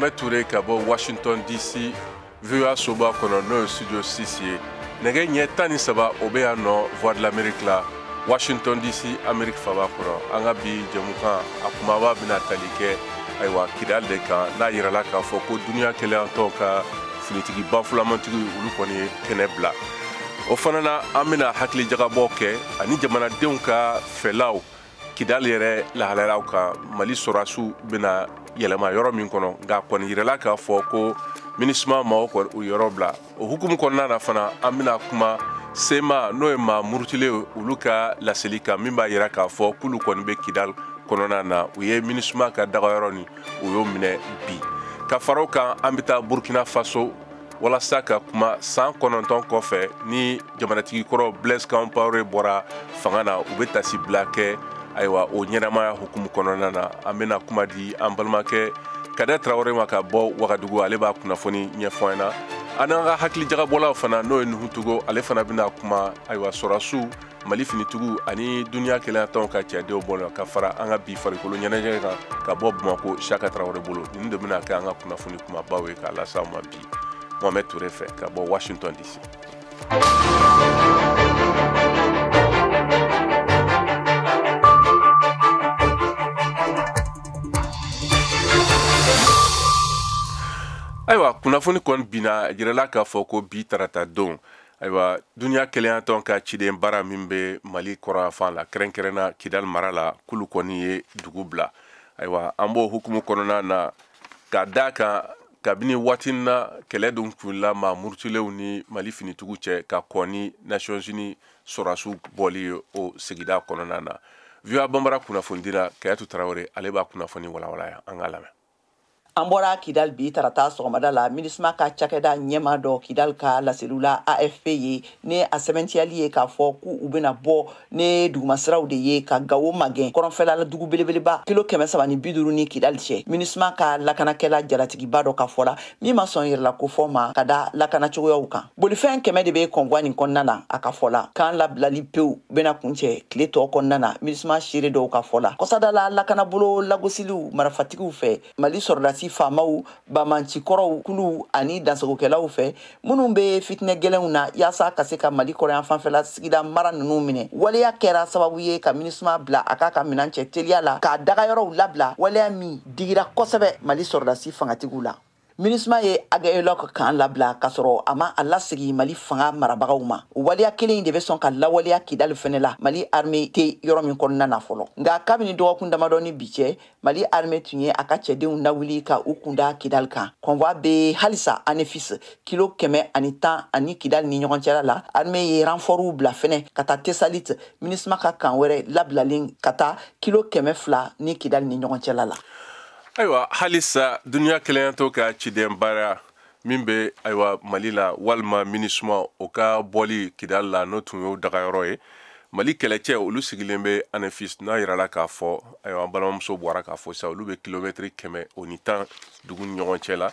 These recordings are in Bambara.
Mohamed Touré ka bɔ Washington DC, VOA soba kɔnɔ, n'o ye studio 6 ye. Nɛgɛ ɲɛ 13, o bɛ yan nɔ, Voix de l'Amérique la, Washington DC, Amérique faba kɔnɔ. An ka bi jɛmukan, a kumaba bɛna tali kɛ, ayiwa, Kidal de kan, n'a yirala k'a fɔ ko duniya kelenyatɔw ka finitigi bafulamantigi, olu kɔni ye kɛnɛ bila. O fana na, an bɛna hakili jagabɔ kɛ ani jamanadenw ka fɛlaw Kidal yɛrɛ lahalayaw kan, Mali sɔrɔdasiw bɛna yɛlɛma yɔrɔ min kɔnɔ. Nka kɔni yirala k'a fɔ ko MINUSMA maaw kɔni u yɔrɔ bila. O hukumu kɔnɔna na fana, an bɛna kuma CMA, n'o ye maa murutilen, olu ka laseli kan, min b'a yira k'a fɔ k'olu kɔni bɛ Kidal kɔnɔna na. U ye MINUSMA ka dagayɔrɔ nin, u y'o minɛ bi. Ka fara o kan, an bɛ taa Burkina Faso walasa ka kuma san 9 kɔfɛ ni jamanatigi kɔrɔ Blaise Compaoré bɔra fanga na, u bɛ tasibila kɛ. Ayiwa, o ɲɛnamaya hukumu kɔnɔna na, an bɛna kuma di an balimakɛ Kadɛ Tarawele ma ka bɔ Wagadugu. Ale b'a kunnafoni ɲɛfɔ an ɲɛna. An n'an ka hakili jagabɔlaw fana, n'o ye Nuhu Togo, ale fana bɛna kuma, ayiwa, sɔrɔdasiw, Mali finitigiw ani duniya kelenyatɔnw ka cɛdenw bɔ, ka fara an ka bi farikolo ɲɛnajɛ kan ka bɔ Bamako, Saka Tarawele bolo. Ninnu de bɛna kɛ an ka kunnafoni kumabaw ye k'a lase aw ma bi, Mohamed Touré fɛ ka bɔ Washington DC. Ayiwa, kunnafoni kɔni binna, jirala k'a fɔ ko bi tarata don, ayiwa, duniya kelenyatɔn ka ciden baara min bɛ Mali kɔrɔnyanfan la, kɛrɛnkɛrɛnna Kidal mara la, k'olu kɔni ye dugu bila. Ayiwa, an b'o hukumu kɔnɔna na, ka da kan kabini waati na kɛlɛ dun kunla maa murutilenw ni Mali finitigiw cɛ, ka kɔn ni Nations Unies sɔrɔdasiw bɔli ye o sigida kɔnɔna na. VOA Bambara kunnafonidila Kayatu Tarawele, ale b'a kunnafoni walawala yan. An k'a lamɛn. An bɔra Kidal bi tarata sɔgɔmada la. MINUSMA ka cakɛda ɲɛma dɔ Kidal ka laseliw la AFP ye, ni a sɛbɛntiyali ye k'a fɔ k'u u bɛna bɔ ni dugumasiraw de ye ka Gawo magɛn, kɔrɔnfɛla dugu belebeleba, kilo 350 ni Kidal cɛ. MINUSMA ka lakanakɛla jalatigiba dɔ ka fɔ la, min ma sɔn yɛrɛla kofɔ ma ka da lakana cogoyaw kan, bolifɛn 100 de bɛ convoi nin kɔnɔna na. A ka fɔ la, kan labilali pewu bɛna kuncɛ tile tɔ kɔnɔna na. MINUSMA seere dɔw ka fɔ la, kɔsadala lakanabolo lagosiliw marifatigiw fɛ, Mali sɔrɔdasi faamaw, bamancikɔrɔw kuluw ani dansagokɛlaw fɛ, minnu bɛ fitinɛ gɛlɛnw na yaasa ka se ka Mali kɔrɔyan fanfɛla sigida mara ninnu minɛ, waleya kɛra sababu ye ka MINUSMA bila a k'a ka minɛn cɛ teliya la k'a dagayɔrɔw labila, waleya min digira kosɛbɛ Mali sɔrɔdasi fangatigiw la. MINUSMA ye Aguelhok kan labila k'a sɔrɔ a ma a lasegi Mali fanga marabagaw ma. O waleya kelen in de bɛ sɔn ka lawaleya Kidali fɛnɛ la, Mali armée tɛ yɔrɔ min kɔnɔna na fɔlɔ. Nka kabini dɔgɔkun damadɔ ni bi cɛ, Mali armée tun ye a ka cɛdenw lawuli ka u kunda Kidali kan. Convoi bɛ halisa Anefis, kilo 110 ani Kidali ni ɲɔgɔn cɛla la. Armée ye renfortw bila fɛnɛ ka taa Tesalit, MINUSMA ka kan wɛrɛ labilalen, ka taa kilo 200 ni Kidali ni ɲɔgɔn cɛla la. Ayiwa, halisa duniya kelenyatɔ ka ciden baara min bɛ, ayiwa, Mali la, walima MINUSMA, o ka bɔli Kidali la, n'o tun y'o dagayɔrɔ ye, Mali kɛlɛcɛ olu sigilen bɛ Anefis, n'a yirala k'a fɔ, ayiwa, an balimamuso bɔra k'a fɔ sisan, olu bɛ kilomɛtiri 110 dugu ni ɲɔgɔn cɛ la.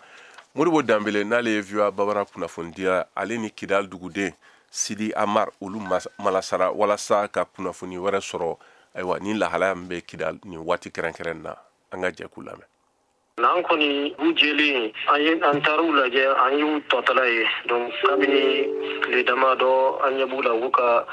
Modibo Danbele, n'ale ye VOA Bambara kunnafonidila, ale ni Kidali duguden Sidi Amar, olu malasara walasa ka kunnafoni wɛrɛ sɔrɔ, ayiwa, ni lahalaya min bɛ Kidali nin waati kɛrɛnkɛrɛn na. An ka jɛ k'u lamɛn. N'an kɔni u jɛlen, an ye an taar'u lajɛ, an y'u tɔtala ye. Donc kabini tile damadɔ, an ɲɛ b'u la, u ka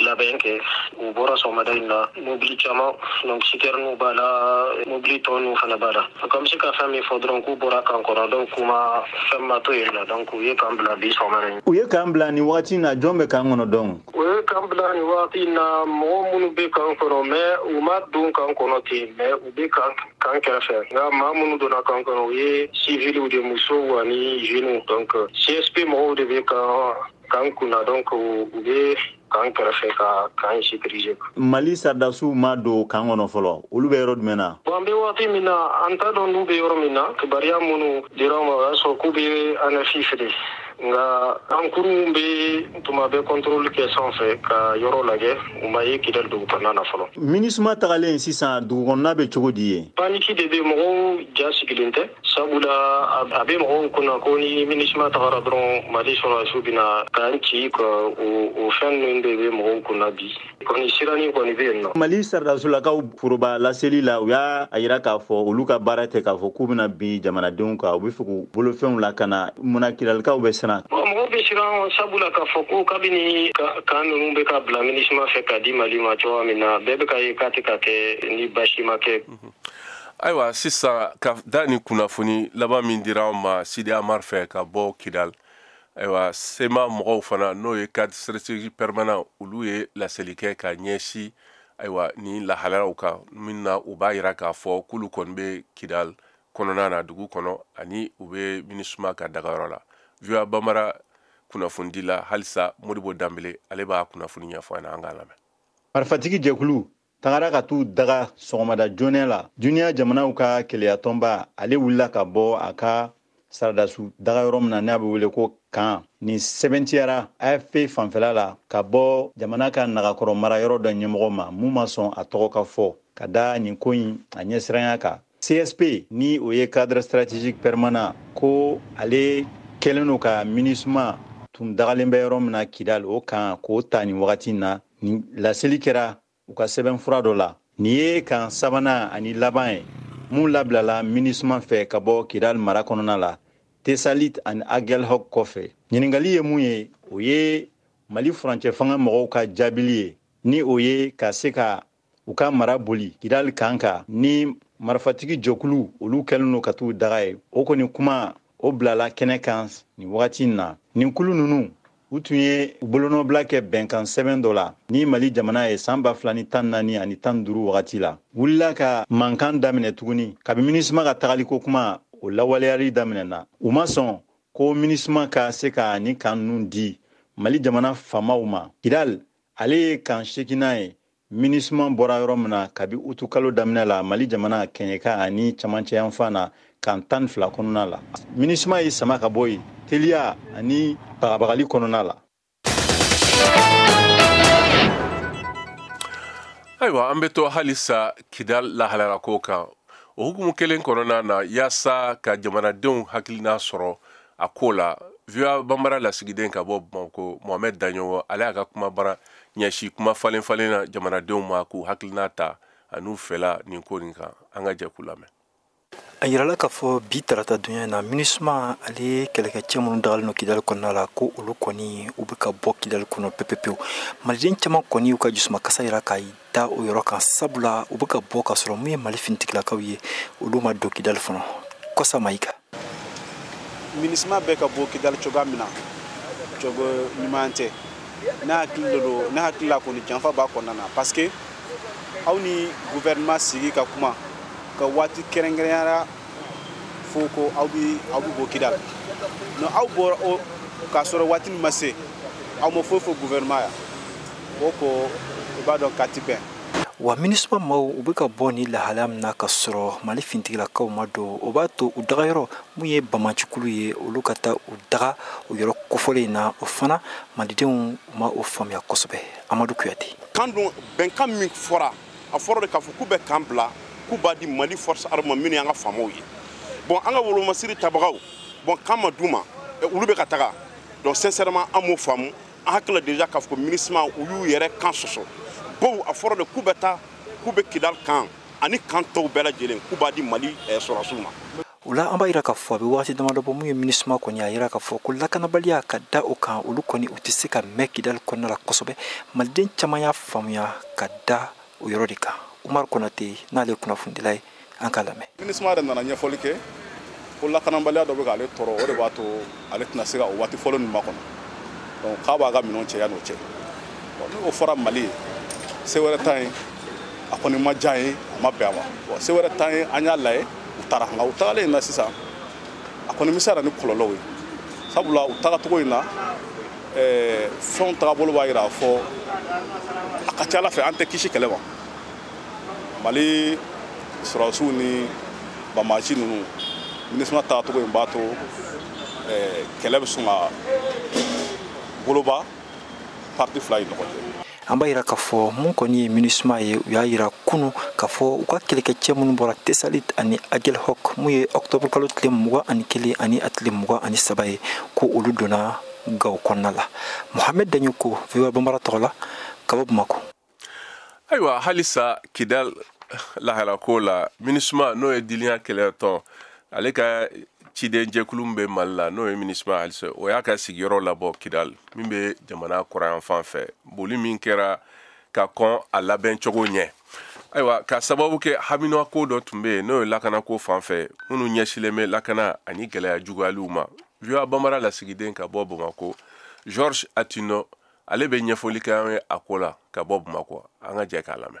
labɛn kɛ. U bɔra sɔgɔmada in na, mobili caman, donc citernew b'a la, mobili tɔ ninnu fana b'a la. Donc an bɛ se ka fɛn min fɔ dɔrɔn, k'u bɔra kan kɔnɔ, donc u ma fɛn ma to yen nɔ. Donc u ye kan bila bi sɔgɔmada in. U ye kan bila nin wagati in na, jɔn bɛ kan kɔnɔ donc? U ye kan bila nin wagati in na, mɔgɔ minnu bɛ kan kɔnɔ, mais u ma don kan kɔnɔ ten, mais u bɛ kan kɛrɛfɛ. Nka maa minnu donna kan kɔnɔ, u ye civiliw de, musow ani jeunes. Donc CSP mɔgɔw de bɛ kan kunna, donc u bɛ kan kɛrɛfɛ ka kan sécuriser. Mali sardasiw ma don kan kɔnɔ fɔlɔ, olu bɛ yɔrɔ jumɛn na? Bon, an bɛ waati min na, an t'a dɔn n'u bɛ yɔrɔ min na. Kibaruya minnu dira an ma, o y'a sɔrɔ k'u bɛ Anefis de. Nka an kurun bɛ tuma bɛ contrôle kɛ sanfɛ ka yɔrɔ lajɛ, u ma ye Kidali dugu kɔnɔna na fɔlɔ. MINUSMA tagalen sisan, dugu kɔnɔna bɛ cogo di ye? Panique de bɛ, mɔgɔw ja sigilen tɛ, sabula a bɛ mɔgɔw kunna ko ni MINUSMA tagara dɔrɔn, Mali sɔrɔdasiw bɛna k'an ci ka o fɛn ninnu de bɛ mɔgɔw kunna bi. Kɔni siranin kɔni bɛ yen nɔ. Mali sɔrɔdasolakaw foroba laseli la, u y'a yira k'a fɔ olu ka baara tɛ k'a fɔ k'u bɛna bin jamanadenw kan, u bɛ fɛ k'u bolofɛnw lakana. Munna Kidalikaw bɛ siran? Mɔgɔw bɛ siran, sabula k'a fɔ ko kabini kan ninnu bɛ ka bila MINUSMA fɛ ka di Mali ma cogoya min na, bɛɛ bɛ ka ye k'a tɛ ka kɛ ni basi ma kɛ. Ayiwa, sisan ka da ni kunnafoni laban min dira anw ma Sidi Amar fɛ ka bɔ Kidal, ayiwa, CMA mɔgɔw fana, n'o ye cadre stratégique permanent, olu ye laseli kɛ ka ɲɛsin, ayiwa, ni lahalayaw kan min na, u b'a yira k'a fɔ k'olu kɔni bɛ Kidal kɔnɔna na, dugu kɔnɔ, ani u bɛ MINUSMA ka dagayɔrɔ la. VOA Bambara kunnafonidi la halisa, Modibo Danbele, ale b'a kunnafoni ɲɛfɔ an ɲɛna, an k'a lamɛn. Marifatigi jɛkulu tagara ka t'u daga sɔgɔmada joona la. Duniya jamanaw ka kelenyatɔnba, ale wulila ka bɔ a ka saradasu dagayɔrɔ min na, n'a bɛ wele ko kan. Nin sɛbɛntiyara AFP fanfɛla la ka bɔ jamana ka nagakɔrɔ mara yɔrɔ dɔ ɲɛmɔgɔ ma, mun ma sɔn a tɔgɔ ka fɔ, ka da nin ko in a ɲɛsiranya kan. CSP, ni o ye cadre stratégique permanent, ko ale kɛlen don ka MINUSMA tun dagalen bɛ yɔrɔ min na Kidal, o kan k'o ta nin wagati in na. Nin laseli kɛra u ka sɛbɛnfura dɔ la. Nin ye kan sabanan ani laban ye mun labilala MINUSMA fɛ ka bɔ Kidal mara kɔnɔna la, Tesalit ani Aguelhok kɔfɛ. Ɲininkali ye mun ye? O ye Mali furancɛ fanga mɔgɔw ka jaabili ye, ni o ye ka se ka u ka mara boli Kidal kan kan ni marifatigi jɛkulu olu kɛlen don ka t'u daga ye. O kɔni kuma o bilala kɛnɛ kan nin wagati in na. Nin kulu ninnu, u tun ye u bolonɔbila kɛ bɛnkan sɛbɛn dɔ la ni Mali jamana ye san 2014 ani 15 wagati la. Wulila ka mankan daminɛ tuguni kabi MINUSMA ka tagaliko kuma o lawaleyali daminɛna. U ma sɔn ko MINUSMA ka se ka nin kan ninnu di Mali jamana faamaw ma. Kidal, ale ye kan seeginnan ye MINUSMA bɔra yɔrɔ min na kabi utukalo daminɛ la, Mali jamana kɛɲɛka ani camancɛ yanfan na, kan 12 kɔnɔna la. MINUSMA ye sama ka bɔ yen teliya ani bagabagali kɔnɔna la. Ayiwa, an bɛ to halisa Kidal lahalayako kan. O hukumu kelen kɔnɔna na, yaasa ka jamanadenw hakilina sɔrɔ a ko la, VOA Bambara lasigiden ka bɔ Bamako, Mohamed Daɲɔgɔ, ale y'a ka kumabara ɲɛsin kuma falen falen na jamanadenw ma k'u hakilina ta an'u fɛla nin ko nin kan. An ka jɛ k'u lamɛn. A yirala k'a fɔ bi tarata dunya na, MINUSMA ale kɛlɛkɛcɛ minnu dagalen don Kidali kɔnɔna la, ko olu kɔni u bɛ ka bɔ Kidali kɔnɔ pepepewu. Maliden caman kɔni y'u ka jusumakasa yira ka da o yɔrɔ kan, sabula u bɛ ka bɔ ka sɔrɔ mun ye Mali finitigilakaw ye, olu ma don Kidali fɔlɔ. Kɔsa Mayiga. MINUSMA bɛ ka bɔ Kidali cogoya min na, cogo ɲuman tɛ. Ne hakili de don, ne hakili la kɔni janfa b'a kɔnɔna na, parce que aw ni gouvernement sigi ka kuma ka waati kɛrɛnkɛrɛnyara fo ko aw bɛ bɔ Kidali. Non, aw bɔra o k'a sɔrɔ waati min ma se, aw ma foyi fɔ gouvernement ya, o ko i b'a dɔn k'a ti bɛn. Wa MINUSMA maaw, u bɛ ka bɔ ni lahalaya min na ka sɔrɔ Mali finitigilakaw ma don, o b'a to u dagayɔrɔ mun ye bamacikulu ye, olu ka taa u daga o yɔrɔ kofɔlen in na. O fana, malidenw ma o faamuya kosɛbɛ. Amadu Kuyate. Kan dun, bɛnkan min fɔra, a fɔra de k'a fɔ k'u bɛ kan bila, k'u b'a di Mali force armée minnu y'an ka faamaw ye. Bon, an ka wolomasiri tabagaw, bon, kan ma d'u ma, olu bɛ ka taga. Donc sincèrement, an m'o faamu. An hakili la déjà k'a fɔ ko MINUSMA, u y'u yɛrɛ kan sɔsɔ. Bawo a fɔra de k'u bɛ taa, k'u bɛ Kidal kan ani kan tɔw bɛɛ lajɛlen, k'u b'a di Mali sɔrɔdasiw ma. O la, an b'a yira k'a fɔ a bɛ waati damadɔ bɔ, mun ye MINUSMA kɔni, a yira k'a fɔ ko lakanabaliya ka da o kan, olu kɔni u tɛ se ka mɛn Kidali kɔnɔna la kosɛbɛ. Maliden caman y'a faamuya ka da o yɔrɔ de kan. Umar Konate, n'ale ye kunnafonidila ye, an k'a lamɛn. MINUSMA yɛrɛ nana ɲɛfɔli kɛ ko lakanabaliya dɔ bɛ k'ale tɔɔrɔ, o de b'a to ale tɛna se ka o waati fɔlɔ ninnu makɔnɔ. Donc k'a b'a ka minɛnw cɛ yan'o cɛ. Bon, ni o fɔra Mali ye, se wɛrɛ t'an ye. A kɔni ma diya ye, a ma bɛn a ma. Bon, se wɛrɛ t'an ye, an y'a lajɛ, u taara. Nka u tagalen na sisan, a kɔni bɛ se ka na ni kɔlɔlɔw ye, sabula u tagacogo in na, fɛnw tagabolo b'a jira fɔ a ka ca ala fɛ an tɛ kisi kɛlɛ ma. Mali sɔrɔdasiw ni bamaci ninnu, MINUSMA tagacogo in b'a to Kɛlɛ bɛ sɔn ka goloba parti fila in ɲɔgɔn cɛ. An b'a yira k'a fɔ mun kɔni ye MINUSMA ye, u y'a yira kunu k'a fɔ u ka kɛlɛkɛcɛ minnu bɔra Tesalit ani Aguelhok, mun ye octobre kalo tile 21 ani a tile 23 ye, ko olu donna Gawo kɔnɔna la. Mohamed Dagnoko, VOA Bambara tɔgɔ la, ka bɔ Bamako. Ayiwa, halisa Kidal lahalako la, MINUSMA, n'o ye diliya kɛlɛtɔn, ale ka ciden jɛkulu min bɛ Mali la, n'o ye MINUSMA halisa, o y'a ka sigiyɔrɔ labɔ Kidal min bɛ jamana kɔrɔyan fɛ, boli min kɛra ka kɔn a labɛn cogo ɲɛ. Ayiwa, ka sababu kɛ haminako dɔ tun bɛ yen, n'o ye lakanako fan fɛ, minnu ɲɛsilen bɛ lakana ani gɛlɛya juguyaliw ma. VOA Bambara lasigiden ka bɔ Bamako, George Atino, ale bɛ ɲɛfɔli kɛ an ye a ko la ka bɔ Bamakɔ. An ka jɛ k'a lamɛn.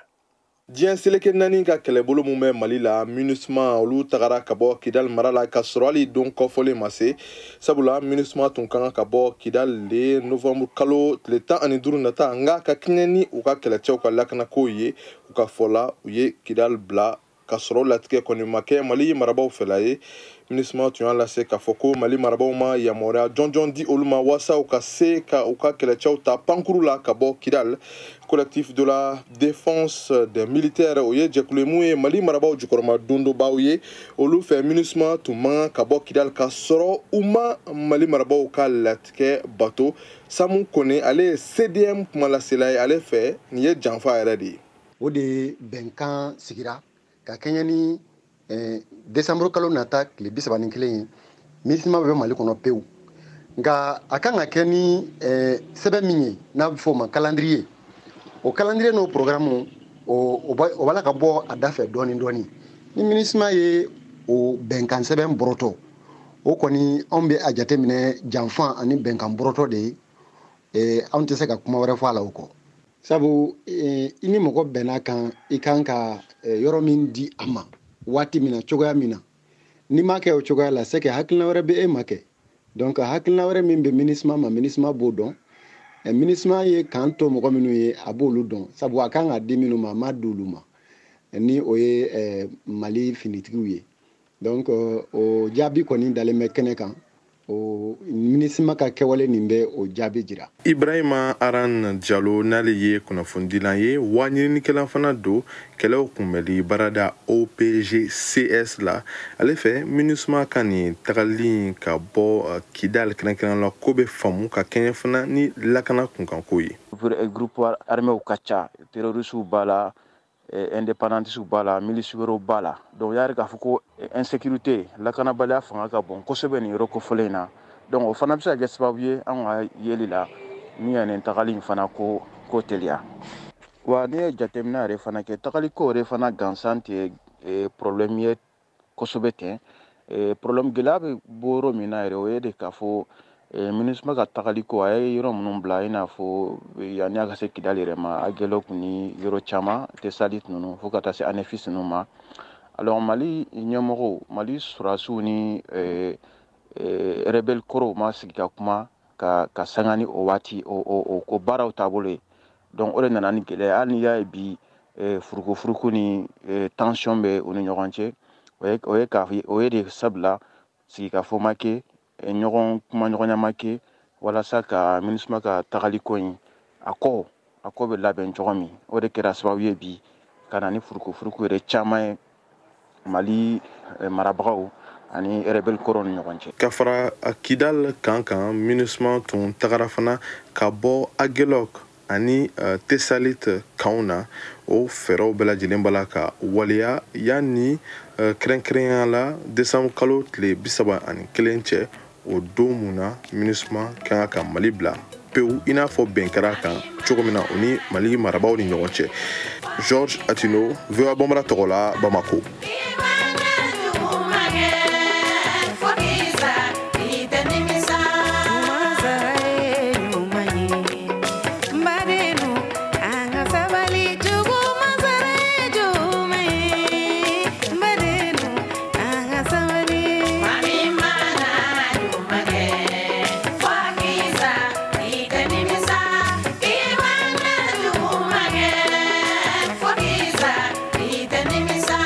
Diɲɛ seleke naani ka kɛlɛbolo mun bɛ Mali la, MINUSMA, olu tagara ka bɔ Kidal mara la ka sɔrɔ hali don kɔfɔlen ma se, sabula MINUSMA tun ka kan ka bɔ Kidal le novembre kalo tile 15 nata, nka ka kɛɲɛ ni u ka kɛlɛcɛw ka lakanako ye, u ka fɔ la, u ye Kidal bila ka sɔrɔ latigɛ kɔni ma kɛ Mali marabaw fɛla ye. MINUSMA tun y'a lase k'a fɔ ko Mali marabaw ma yamaruya jɔnjɔn di olu ma waasa u ka se ka u ka kɛlɛcɛw ta pankuru la ka bɔ Kidal. Collectif de la défense des militaires, o ye jɛkulu ye mun ye Mali marabaw jukɔrɔma dondobaw ye, olu fɛ MINUSMA tun man kan ka bɔ Kidal ka sɔrɔ u ma Mali marabaw ka latigɛ bato. Samu Kone, ale ye CDM kumalasela ye, ale fɛ nin ye janfa yɛrɛ de ye. O de ye bɛnkan sigira ka kɛɲɛ ni décembre kalo nata tile 31 ye, MINUSMA bɛ Mali kɔnɔ pewu. Nka a kan ka kɛ ni sɛbɛn min ye, n'a bɛ fɔ o ma calendrier, o calendrier n'o programme, o b'a la ka bɔ a da fɛ dɔɔni dɔɔni. Ni MINUSMA ye o bɛnkan sɛbɛn bɔrɔtɔ, o kɔni anw bɛ a jateminɛ janfa ani bɛnkan bɔrɔtɔ de ye. Anw tɛ se ka kuma wɛrɛ fɔ a la o kɔ, sabu i ni mɔgɔ bɛnna kan, i kan ka yɔrɔ min di a ma waati min na, cogoya min na, n'i m'a kɛ o cogoya la, c'est que hakilina wɛrɛ bɛ e ma kɛ. Donc hakilina wɛrɛ min bɛ MINUSMA ma, MINUSMA b'o dɔn. MINUSMA ye kan to mɔgɔ minnu ye, a b'olu dɔn, sabu a kan ka di minnu ma, a ma di olu ma, ni o ye Mali finitigiw ye. Donc o jaabi kɔni dalen bɛ kɛnɛ kan. O MINUSMA ka kɛwale nin bɛ o jaabi jira. Ibrahima Aran Jalo, n'ale ye kunnafonidilan ye wa ɲininikɛla fana don kɛlɛw kunbɛli baarada OPGCS la, ale fɛ MINUSMA ka nin tagali ka bɔ Kidal kɛrɛnkɛrɛn la, ko bɛ faamu ka kɛɲɛ fana ni lakana kunkanko ye. Groupe arméw ka ca, terroristew b'a la, indépendantistes b'a la, milices wɛrɛw b'a la. Donc y'a k'a fɔ ko insécurité, lakanabaliya fanga ka bon kosɛbɛ nin yɔrɔ kofɔlen in na. Donc o fana bɛ se ka kɛ sababu ye an ka yeli la min ye nin tagali in fana ko teliya. Wa n'i ye jateminɛ yɛrɛ fana kɛ, tagali ko yɛrɛ fana gansan tɛ problème ye kosɛbɛ ten. Problème gɛlɛya bɛ bɔ yɔrɔ min na yɛrɛ, o ye de k'a fɔ MINUSMA ka tagali ko, a ye yɔrɔ minnu bila, i n'a fɔ yanni a ka se Kidali yɛrɛ ma, Aguelhok ni yɔrɔ caman, Tesalit ninnu, fo ka taa se Anefis ninnu ma. Alors Mali ɲɛmɔgɔw, Mali sɔrɔdasiw ni rebelle kɔrɔw ma sigi ka kuma ka sanga ni o waati o baaraw taabolo ye. Donc o de nana ni gɛlɛya. Hali n'i y'a ye bi furukufuruku ni tension bɛ u ni ɲɔgɔn cɛ, o ye de sabula sigikafɔ ma kɛ, ɲɔgɔn kumaɲɔgɔnya ma kɛ walasa ka MINUSMA ka tagali ko in a ko bɛ labɛn cogo min. O de kɛra sababu ye bi ka na ni furukufuruku yɛrɛ caman ye Mali marabagaw ani rebelle kɔrɔw ni ɲɔgɔn cɛ. Ka fara Kidal kan, MINUSMA tun tagara fana ka bɔ Aguelhok ani Tesalit kanw na. O fɛɛrɛw bɛɛ lajɛlen b'a la ka waleya yanni kɛrɛnkɛrɛnya la décembre kalo tile 31 cɛ, o don mun na MINUSMA kan ka Mali bila pewu, i n'a fɔ bɛn kɛra kan cogo min na o ni Mali marabaw ni ɲɔgɔn cɛ. George Atino, VOA Bambara tɔgɔ la, Bamako. Nimisa.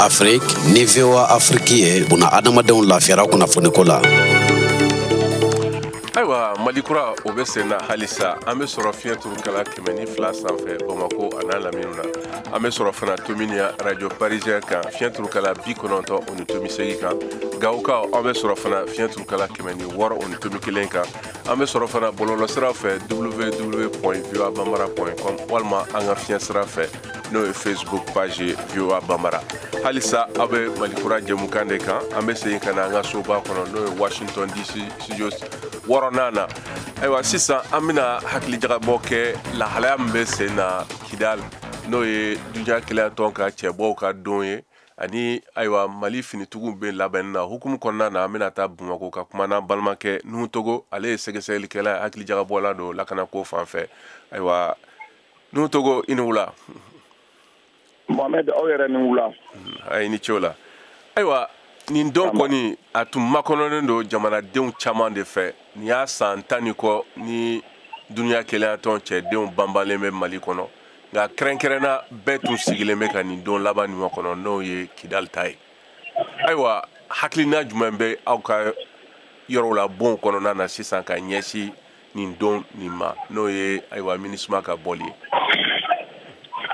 Afrique ni VOA Afrique ye buna adamadenw lafiyara kunnafoniko la. Ayiwa, Mali kura o bɛ sen na halisa. An bɛ sɔrɔ fiɲɛ turukala 102 sanfɛ Bamako a n'a laminiw na. An bɛ sɔrɔ fana Tominian Radio Parisien kan, fiɲɛ turukala 90.8 kan. Gawokaw, an bɛ sɔrɔ fana fiɲɛ turukala 106.1 kan. An bɛ sɔrɔ fana bɔlɔlɔsira fɛ, www.voabambara.com, walima an ka fiɲɛ sira fɛ, n'o ye Facebook page ye VOA Bambara. Halisa aw bɛ Mali kura jɛmukan de kan. An bɛ segin ka na an ka soba kɔnɔ, n'o ye Washington DC studios wɔɔrɔnan na. Ayiwa, sisan an bɛna hakilijagabɔ kɛ lahalaya min bɛ sen na Kidal, n'o ye Duniya Kelenya ka cɛbɔw ka don ye, ani ayiwa, Mali finitigiw bɛ labɛnni na. Hukumu kɔnɔna na, an bɛna taa Bamako ka kuma n'an balimakɛ Nuhu Togo. Ale ye sɛgɛsɛgɛlikɛla ye, hakilijagabɔla don lakanako fan fɛ. Ayiwa, Nuhu Togo, i ni wula. Mohamed, aw yɛrɛ ni wula. A ni ce o la. Ayiwa, nin don kɔni, a tun makɔnɔnen don jamanadenw caman de fɛ. Nin y'a san 10 ni kɔ ni Duniya Kelenya Tɔn cɛdenw banbalen bɛ Mali kɔnɔ, nka kɛrɛnkɛrɛnna bɛɛ tun sigilen bɛ ka nin don laban nin kɔnɔ, n'o ye Kidali ta ye. Ayiwa, hakilina jumɛn bɛ aw ka yɔrɔw la, bon kɔnɔna na sisan, ka ɲɛsin nin don nin ma, n'o ye ayiwa, MINUSMA ka bɔli ye?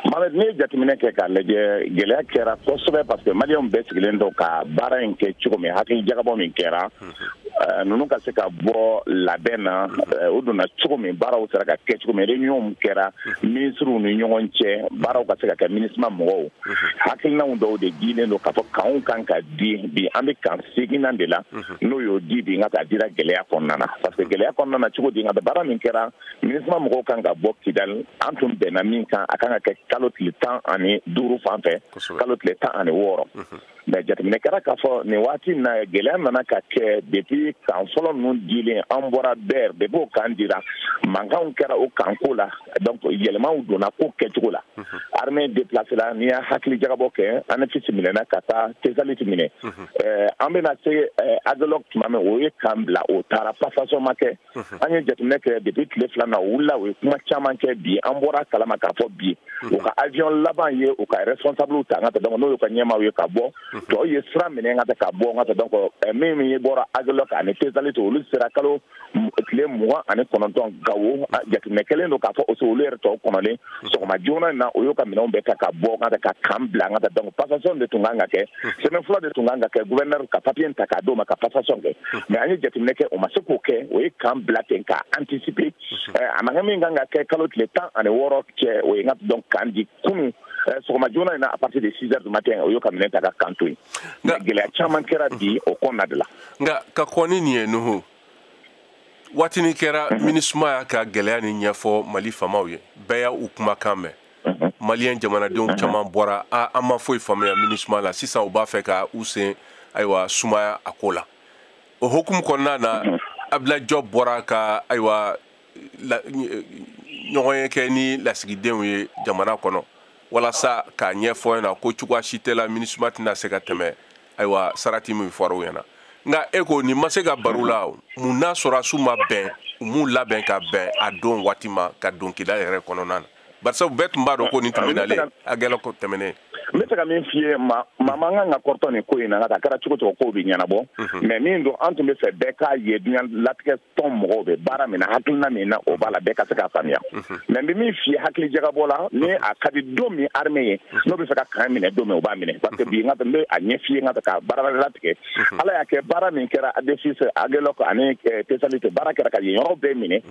Mohamed, n'i ye jateminɛ kɛ k'a lajɛ, gɛlɛya kɛra kosɛbɛ, parce que maliyɛnw bɛɛ sigilen don ka baara in kɛ cogo min, hakili jagabɔ min kɛra ninnu ka se ka bɔ labɛn na, o donna cogo min, baaraw sera ka kɛ cogo min, réunion kɛra ministres ni ɲɔgɔn cɛ, baaraw ka se ka kɛ. MINUSMA mɔgɔw, hakilinaw dɔw de dilen don k'a fɔ kanw kan ka di. Bi an bɛ kan seginnan de la, n'o y'o di bi, nka k'a dira gɛlɛya kɔnɔna na, parce que gɛlɛya kɔnɔna na cogo di? Nka baara min kɛra, MINUSMA mɔgɔw kan ka bɔ Kidali, an tun bɛnna min kan, a kan ka kɛ kalo tile 15 fan fɛ, kalo tile 16. Mais jateminɛ kɛra k'a fɔ nin waati in na, gɛlɛya nana ka kɛ. Depuis kan fɔlɔ ninnu dilen, an bɔra bɛɛ, depuis o kan dira, mankanw kɛra o kanko la. Donc yɛlɛmaw donna ko kɛcogo la. Armée déplacé la, n'i y'a hakili jagabɔ kɛ, Anefis minɛna ka taa Tesaliti minɛ. An bɛna se Agelok tuma min, o ye kan bila, o taara, passation ma kɛ. An ye jateminɛ kɛ, depuis tile 2 na, o wulila, o ye kuma caman kɛ. Bi an bɔra kalama k'a fɔ bi u ka avion laban ye u ka responsable ta, n ka taa, donc n'o y'u ka ɲɛmaaw ye, ka bɔ. Tɔw ye sira minɛ ka taa ka bɔ, n ka taa. Donc min ye bɔra Agelok ani Tesaliti, olu sera kalo tile 29 Gawo. Jateminɛ kɛlen don k'a fɔ aussi olu yɛrɛ tɔw kɔnɔlen sɔgɔma joona in na, o y'u ka minɛnw bɛɛ ta ka bɔ, ka taa ka kan bila, n ka taa. Donc passation de tun kan ka kɛ semaine fɔlɔ de tun kan ka kɛ, gouverneur ka papier ta k'a d'o ma ka passation kɛ. Mais an ye jateminɛ kɛ, o ma se k'o kɛ, o ye kan bila ten k'a anticiper. A ma kɛ min kan ka kɛ kalo tile 16 cɛ, o ye n ka donc kan di kunun sɔgɔma joona in na, à partir de 6 heures du matin, o y'o ka minɛn ta ka kan to yen. Gɛlɛya caman kɛra bi o kɔnɔna de la. Nka ka kɔn ni nin ye, Nuhu, waatinin kɛra, MINUSMA y'a ka gɛlɛya ni ɲɛfɔ Mali faamaw ye, bɛɛ y'a u kumakan mɛn. Maliyɛn jamanadenw caman bɔra a an ma foyi faamuya MINUSMA la. Sisan u b'a fɛ ka u sen ayiwa sumaya a ko la. O hukumu kɔnɔna na, Abdoulaye Diop bɔra ka ayiwa ɲɔgɔn ye kɛ ni lasigidenw ye jamana kɔnɔ, walasa k'a ɲɛfɔ ɲɛna ko cogoya si tɛ la, MINUSMA tɛna se ka tɛmɛ ayiwa sarati min fɔra u ɲɛna. Nka e ko nin ma se ka baro la, mun n'a sɔrɔdasiw ma bɛn, u m'u labɛn ka bɛn a don waati ma ka don Kidali yɛrɛ kɔnɔna na, barisabu bɛɛ tun b'a dɔn ko nin tun bɛ nalen a gɛlɛn ko tɛmɛnen? N bɛ se ka min f'i ye, maa man kan ka kɔrɔtɔ nin ko in na, nka a kɛra cogo cogo, kow bɛ ɲɛnabɔ. Mais min don, an tun bɛ fɛ bɛɛ k'a ye, diɲɛ latigɛ tɔn mɔgɔw bɛ baara min na, hakilina min na, o b'a la, bɛɛ ka se k'a faamuya. Mais n bɛ min f'i ye, hakili jagabɔ la, ni a ka di don min armée ye, n'o bɛ fɛ ka kan minɛ don min, o b'a minɛ, parce que bi n ka n bɛ a ɲɛ f'i ye, n ka ka baara latigɛ. Ala y'a kɛ, baara min kɛra Anefis, Agelok ani Tesalite, baara kɛra ka yen yɔrɔ bɛɛ minɛ.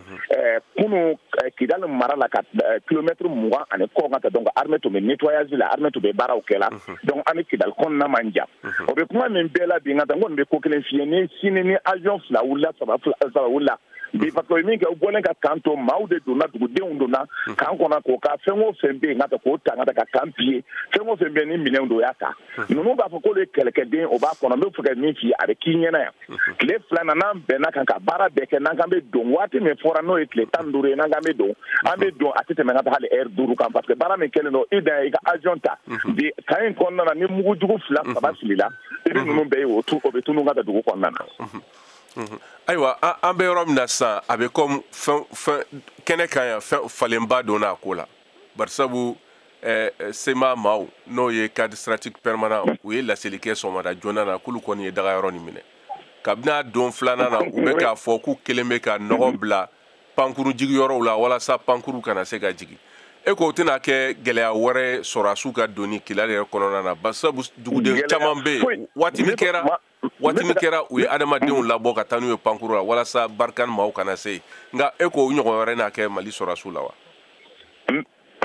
Kunun Kidali mara la, ka kilomɛtiri 20 ani kɔ, ka taa, donc armée tun bɛ nettoyage la, armée tun bɛ baaraw kɛ la. Donc an ni Kidali kɔnɔna man jan. O bɛ kuma min bɛɛ la bi, n ka taa, n kɔni bɛ ko kelen f'i ye: ni sini ni avion fila wulila, saba saba wulila bi, parce que o ye min kɛ, u bɔlen ka kan to, maaw de donna, dugudenw donna kan kɔnɔ k'o ka fɛn o fɛn bɛ yen, ka taa k'o ta, ka taa ka kan piller, fɛn o fɛn bɛ yen ni minɛnw don, o y'a ta. Ninnu b'a fɔ k'olu ye kɛlɛkɛden, o b'a kɔnɔ. N bɛ fɛ ka min f'i ye, a bɛ k'i ɲɛna yan tile 2 na, n'an bɛnna kan ka baara bɛɛ kɛ, n'an k'an bɛ don waati min fɔra, n'o ye tile 15 ye, n'an k'an bɛ don, an bɛ don, a tɛ tɛmɛ ka taa hali heure 5 kan, parce que baara min kɛlen don, i dan ye i ka avion ta bi kan in kɔnɔna na, ni mugujugu fila saba filila, i bɛ ninnu bɛɛ ye, o bɛ tunun ka taa dugu kɔnɔna na. Ayiwa, an bɛ yɔrɔ min na sisan, a bɛ comme fɛn fɛn kɛnɛ kan yan, fɛn falenba donna a ko la, barisabu CMA maaw n'o ye cadre stratégique permanent, u ye laseli kɛ sɔgɔmada joona na k'olu kɔni ye dagayɔrɔ nin minɛ. Kabini a don filanan na, u bɛ k'a fɔ k'u kelen bɛ ka nɔgɔ bila pankuru jigiyɔrɔw la walasa pankuru kana se ka jigin. E ko o tɛna kɛ gɛlɛya wɛrɛ sɔrɔdasiw ka donni Kidali yɛrɛ kɔnɔna na, basabu duguden caman bɛ yen, waati min kɛra u ye adamadenw labɔ ka taa n'u ye pankuru la walasa Barkhane maaw kana se yen. Nka e ko o ɲɔgɔn wɛrɛ n'a kɛ Mali sɔrɔdasiw la wa?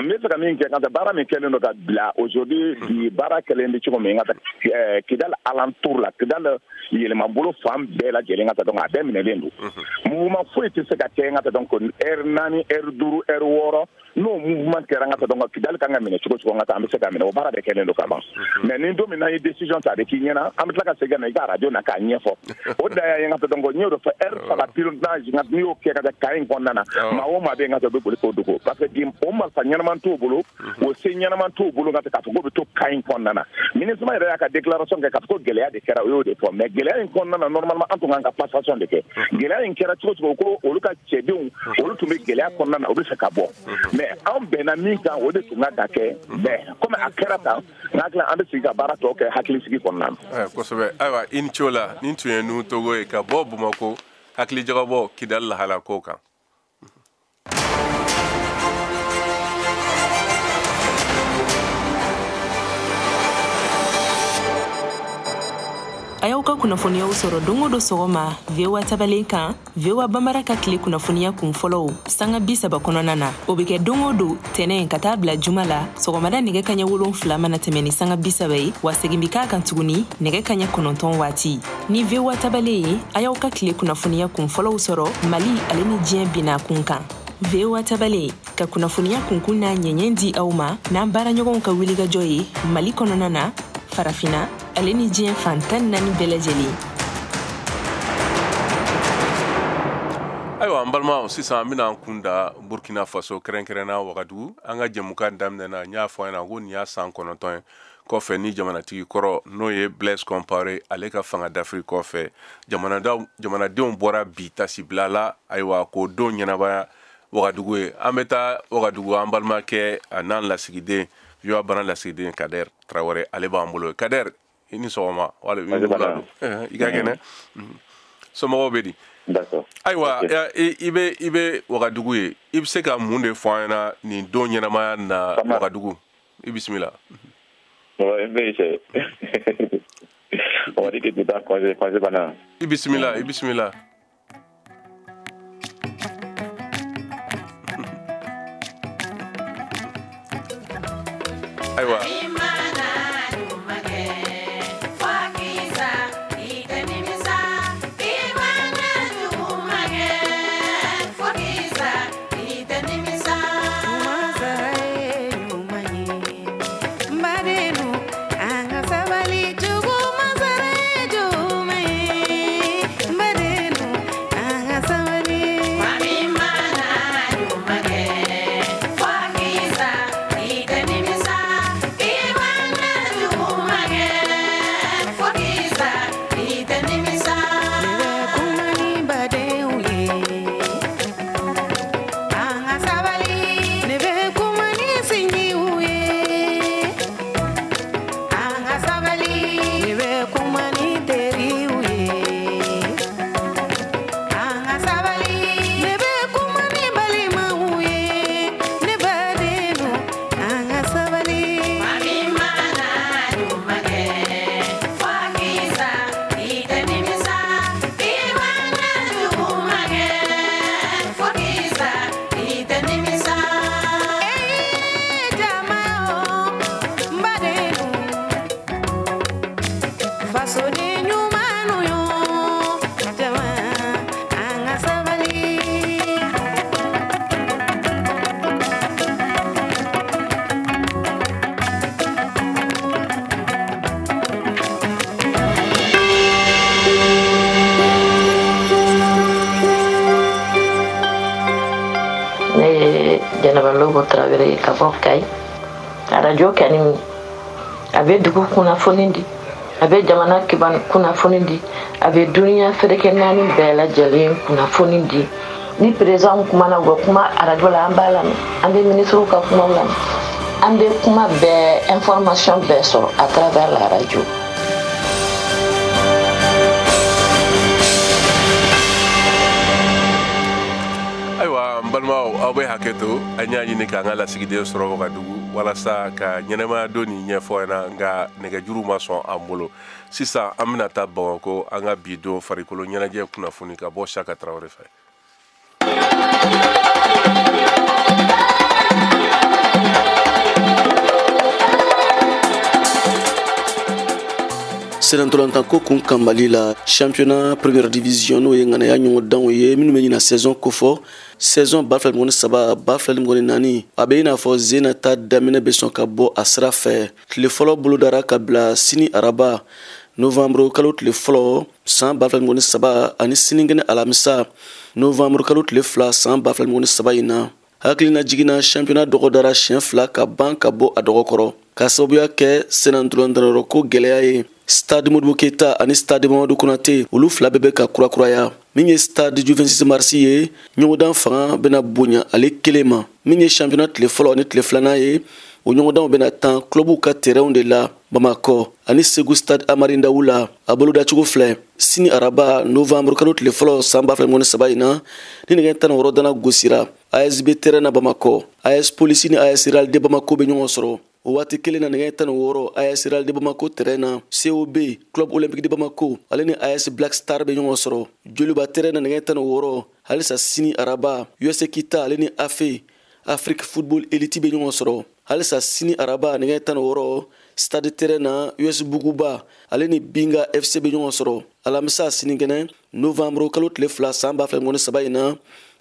N bɛ fɛ ka min kɛ, ka baara min kɛlen don ka bila aujourd'hui, bi baara kɛlen bɛ cogo min ka taa Kidali alentour la, Kidali yɛlɛmabolo fan bɛɛ lajɛlen ka taa, donc a bɛɛ minɛlen don. Mouvement foyi tɛ se ka kɛ ka taa, donc heure 4, heure 5, heure 6, n'o mouvement kɛra ka taa, donc Kidali kan ka minɛ cogo cogo ka taa, an bɛ se ka minɛ, o baara bɛɛ kɛlen don ka ban. Mais ni don min n'an ye décision ta, a bɛ k'i ɲɛna, an bɛ tila ka segin ka na i ka radio na k'a ɲɛfɔ. O dan y'a ye ka taa, donc n y'o de fɔ, heure 3 pilotage n'i y'o kɛ ka taa camp in kɔnɔna na, maa o maa bɛ yen ka taa, u bɛ boli k'o dogo, parce que o marifa ɲɛnama t'o bolo, o se ɲɛnama t'o bolo ka k'a fɔ k'o bɛ to camp in kɔnɔna na. Ministre yɛrɛ y'a ka déclaration kɛ k'a fɔ ko gɛlɛya de kɛra, o y'o de fɔ. Mais gɛlɛya in kɔnɔna na, normalement an tun kan ka passation de kɛ. Gɛlɛya in kɛra cogo cogo, ko olu ka cɛdenw, olu tun bɛ gɛlɛya kɔnɔna na, u bɛ fɛ ka bɔ. Mais anw bɛnna min kan, o de tun kan ka kɛ. Mais komi a kɛra tan, n hakili an bɛ sigi ka baara tɔ kɛ hakilisigi kɔnɔna na. Kosɛbɛ. Ayiwa, i ni ce o la. Nin tun ye Nuhu Togo ye ka bɔ Bamakɔ, hakilijagabɔ Kidali lahala ko kan. A y'aw ka kunnafoniyaw sɔrɔ don o don sɔgɔma VOA tabalen kan, VOA Bambara ka tile kunnafoniya kun fɔlɔw sanga 30 kɔnɔna na. O bɛ kɛ don o don tɛnɛn ka taa bila juma la sɔgɔmada nɛgɛ kaɲɛ 7 mana tɛmɛ ni sanga 30 ye, wa segin bɛ k'a kan tuguni nɛgɛ kaɲɛ 9 waati. Ni VOA tabalen ye, a y'aw ka tile kunnafoniya kun fɔlɔw sɔrɔ Mali ale ni diɲɛ binna kun kan. VOA tabalen ka kunnafoniya kunkun n'a ɲɛɲɛ di aw ma n'an baaraɲɔgɔnw ka wulikajɔ ye Mali kɔnɔna na, Farafina ale ni diɲɛ fan 14 bɛɛ lajɛlen. Ayiwa, an balimaw, sisan an bɛna an kun da Burkina Faso, kɛrɛnkɛrɛnna Wagadugu. An ka jɛmukan daminɛ na, n y'a fɔ an ɲɛna ko nin y'a san 9 ye kɔfɛ ni jamanatigi kɔrɔ n'o ye Blaise Compaoré, ale ka fanga dafiri kɔfɛ, jamanadenw bɔra bi tasibila la, ayiwa, k'o don ɲɛnabaya Wagadugu ye. An bɛ taa Wagadugu, an balimakɛ a n'an lasigiden, VOA Bana lasigiden Kader Traoré, ale b'an bolo. Kader, i ni sɔgɔma. Wala i ni wula don, i ka kɛnɛ, somɔgɔw bɛ di? Ayiwa, i bɛ Wagadugu ye, i bɛ se ka mun de fɔ an ɲɛna nin don ɲɛnamaya na Wagadugu? I bisimila. I bisimila, i bisimila. Ayiwa, Ka bɔ Kayi, arajo kɛ ni a bɛ dugu kunnafoni di, a bɛ jamana kiban kunnafoni di, a bɛ duniya ferekɛ naani bɛɛ lajɛlen kunnafoni di. Ni président kumana, u bɛ kuma arajo la, an b'a lamɛn, an bɛ minisiriw ka kumaw lamɛn. An bɛ kuma bɛɛ, information bɛɛ sɔrɔ à travers la radio. Ayiwa, n balimaw, aw bɛ hakɛ to, an y'a ɲini k'an ka lasigiden sɔrɔ Wagadugu walasa ka ɲɛnɛmaya don nin ɲɛfɔ ɲɛna, nka nɛgɛjuru ma sɔn an bolo. Sisan an bɛna taa Bamakɔ, an ka bi don farikolo ɲɛnajɛ kunnafoni ka bɔ Saka Tarawele fɛ. Senantolantanko kun kan Mali la, championnat première division, n'o ye ŋanaya ɲɔgɔndanw ye minnu bɛ ɲina saison kofɔ, saison 2023 2024, a bɛ i n'a fɔ zena ta daminɛ bɛ sɔn ka bɔ a sira fɛ. Tile fɔlɔ bolodara ka bila sini araba novembre kalo tile fɔlɔ san 2023 ani sinikɛnɛ alamisa novembre kalo tile 2 san 2023 in na. Hakilina jiginna, championnat dɔgɔdara siɲɛ 2 ka ban ka bɔ a dɔgɔkɔrɔ ka sababuya kɛ senantolantanyɔrɔ ko gɛlɛya ye. Stade Modibo Keita ani Stade Mamadou Konate, olu fila bɛɛ bɛ ka kurakuraya. Min ye Stade du 26 mars ye, ɲɔgɔndan fanga bɛna bonya ale kelen ma. Min ye championnat tile fɔlɔ ani tile filanan ye, o ɲɔgɔndanw bɛna tan clubw ka terrainw de la Bamakɔ ani Segu Stade Amari Ndawu la. A bolodacogo filɛ: sini araba novembre kalo tile fɔlɔ san 2023 in na, ni nɛgɛ 16 dana gosira ASB terrain na Bamakɔ, AS Polisi ni AS Real de Bamako bɛ ɲɔgɔn sɔrɔ. O waati kelen na, nɛgɛ 16 AS Real de Bamako terrain na, COB Club Olympique de Bamako ale ni AS Black Star bɛ ɲɔgɔn sɔrɔ. Joliba terrain na, nɛgɛ 16 halisa sini araba, US Kita ale ni AFE Afrique Football Elite bɛ ɲɔgɔn sɔrɔ. Halisa sini araba, nɛgɛ 16 Stade terrain na, US Buguba ale ni Binga FC bɛ ɲɔgɔn sɔrɔ. Alamisa sinikɛnɛ novembre kalo tile 2 san 2023 in na,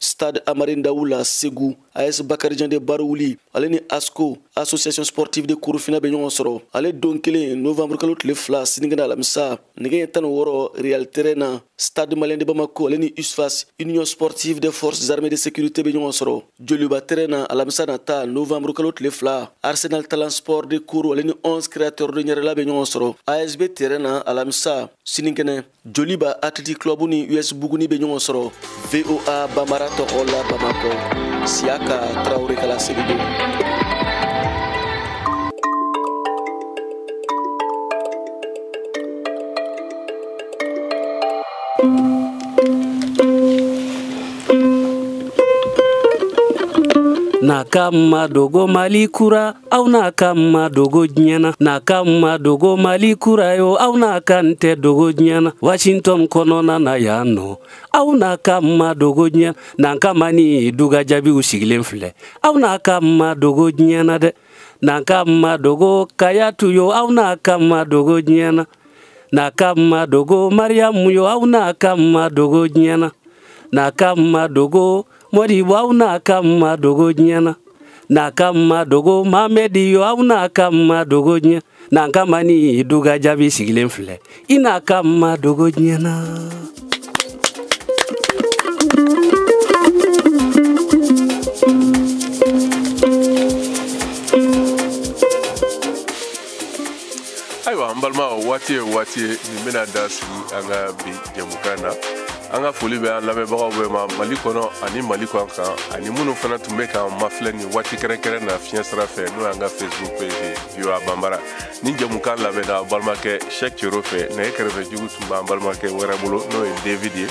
Stade Amari Ndawu la Segu, AS Bakarijan de Barouly ale ni ASCO Association Sportive de Korofina bɛ ɲɔgɔn sɔrɔ. Ale don kelen, novembre kalo tile 2 sinikɛnɛ alamisa, nɛgɛ 16 Real terrain na, Stade Malien de Bamako ale ni USFAS Union Sportive des Forces Armées de Sécurité bɛ ɲɔgɔn sɔrɔ. Joliba terrain na, alamisa nata novembre kalo tile 2, Arsenal Talent Sport de Koro ale ni 11 Créateurs de Ɲɛrɛla bɛ ɲɔgɔn sɔrɔ. ASB terrain na, alamisa sinikɛnɛ, Joliba Athletic Club ni US Buguni bɛ ɲɔgɔn sɔrɔ. VOA Bambara tɔgɔ la Bamakɔ, Siyaka Tarawele kala seli don. N'a ka ma dogo Mali kura, aw n'a ka ma dogo diɲɛ na. N'a ka ma dogo Mali kura yo, aw n'a ka n tɛ dogo diɲɛ na. Washington kɔnɔna na yan nɔ, aw n'a ka ma dogo diɲɛ na. N'an ka ma ni duga jaabiw sigilen filɛ, aw n'a ka ma dogo diɲɛ na dɛ. N'an ka ma dogo Kayatu yo, aw n'a ka ma dogo diɲɛ na. N'a ka ma dogo Mariamu yo, aw n'a ka ma dogo diɲɛ na. N'a ka ma dogo Modibo, aw n'a ka ma dogo diɲɛ na. N'a ka ma dogo Mamedi yo, aw n'a ka ma dogo diɲɛ. N'an ka ma ni duga jaabi sigilen filɛ, i n'a ka ma dogo diɲɛ na. Ayiwa, n balimaw, waati ye waati ye nin bɛna da sigi an ka bi jɛmukan na. An ka foli bɛ an lamɛnbagaw bɛɛ ma Mali kɔnɔ ani Mali kɔ kan, ani minnu fana tun bɛ k'an mafilɛ nin waati kɛrɛnkɛrɛn na fiɲɛ sira fɛ, n'o y'an ka Facebook page VOA Bambara. Ni jɛmukan labɛnna balimakɛ Cheikh Cero fɛ, nɛgɛ kɛrɛfɛ jugu tun b'an balimakɛ wɛrɛ bolo, n'o ye David ye.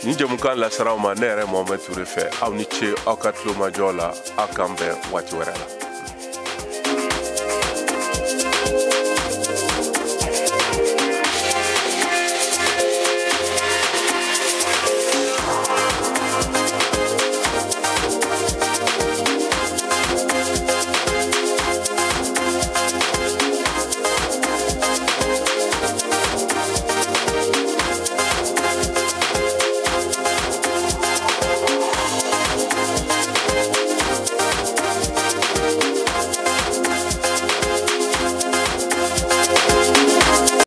Ni jɛmukan lasera aw ma ne yɛrɛ Mohamed Toure fɛ. Aw ni ce aw ka tulomajɔ la, aw k'an bɛn waati wɛrɛ la.